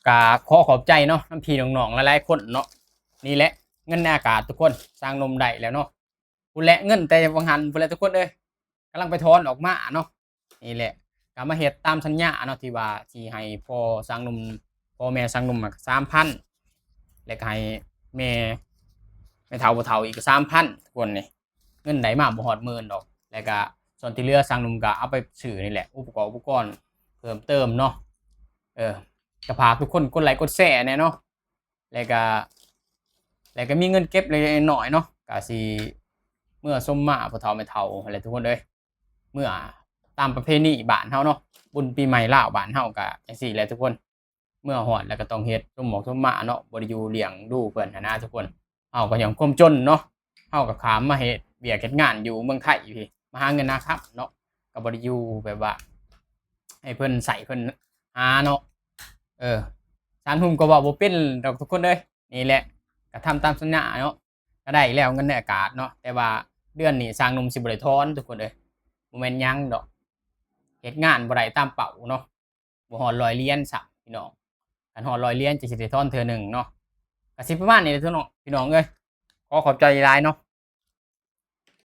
ກະຂໍຂອບໃຈເນາະ ນຳພີ່ນ້ອງໆຫຼາຍໆຄົນເນາະ. ນີ້ແຫຼະເງິນໃນອາກາດທຸກຄົນ, ຊ່າງໜຸ່ມໄດ້ແລ້ວເນາະ. ພຸ້ນແຫຼະ ເງິນແຕ່ຫວ່າງຫັ້ນພຸ້ນແຫຼະທຸກຄົນເອີຍ, ກຳລັງໄປຖອນອອກມາເນາະ. ນີ້ແຫຼະ ກະມາເຮັດຕາມສັນຍາເນາະ ທີ່ວ່າຊິໃຫ້ພໍ່ຊ່າງໜຸ່ມ ພໍ່ແມ່ຊ່າງໜຸ່ມສາມພັນ ແລ້ວກະໃຫ້ແມ່ ແມ່ເຖົ້າພໍ່ເຖົ້າອີກສາມພັນ ທຸກຄົນ. ນີ້ເງິນໄດ້ມາບໍ່ຮອດໝື່ນດອກ, ແລ້ວກະສ່ວນທີ່ເຫຼືອຊ່າງໜຸ່ມກະເອົາໄປຊື້ນີ້ແຫຼະ ອຸປະກອບອຸປະກອນເພີ່ມເຕີມເນາະ. ເອີ ກະຝາກທຸກຄົນກົດໄລກົດແຊແດ່ເນາະ. ແລ້ວກະ ແລ້ວກະມີເງິນເກັບເລັກໆນ້ອຍໆເນາະ, ກະຊິເມືອຊົມມາພໍ່ເຖົ້າແມ່ເຖົ້າຫັ້ນແຫຼະທຸກຄົນເອີຍ. ເມືອຕາມປະເພນີບ້ານເຮົາເນາະ, ບຸນປີໃໝ່ລາວບ້ານເຮົາກະຈັ່ງຊີ້ແຫຼະທຸກຄົນ. ເມືອຮອດແລ້ວກະຕ້ອງເຮັດສົມໝອກສົມມາເນາະ, ບໍ່ໄດ້ຢູ່ລ້ຽງດູເພິ່ນຫັ້ນນະທຸກຄົນ. ເຮົາກະຍ້ອນຄວາມຈົນເນາະ, ເຮົາກະຂ້າມມາເຮັດວຽກເຮັດງານຢູ່ເມືອງໄທພີ້ ມາຫາເງິນຫາຄຳເນາະ, ກະບໍ່ໄດ້ຢູ່ແບບວ່າໃຫ້ເພິ່ນໃຊ້ເພິ່ນຫາເນາະ. ເອີ ຊ່າງໜຸ່ມກະເວົ້າບໍ່ເປັນດອກທຸກຄົນເອີຍ. ນີ້ແຫຼະ ກະທຳຕາມສັນຍາເນາະ, ກະໄດ້ແລ້ວເງິນໃນອາກາດເນາະ, ແຕ່ວ່າເດືອນນີ້ຊ່າງໜຸ່ມຊິບໍ່ໄດ້ຖອນທຸກຄົນເອີຍ. ບໍ່ແມ່ນຫຍັງດອກ, ເຮັດງານບໍ່ໄດ້ຕາມເປົ້າເນາະ, ບໍ່ຮອດຮ້ອຍຫຼຽນຊ້ຳພີ່ນ້ອງ. ຄັນຮອດຮ້ອຍຫຼຽນຈັ່ງຊິໄດ້ຖອນເທື່ອໜຶ່ງເນາະ. ກະຊິປະມານນີ້ແຫຼະທຸກນ້ອງ ພີ່ນ້ອງເອີຍ. ຂໍຂອບໃຈຫຼາຍເນາະ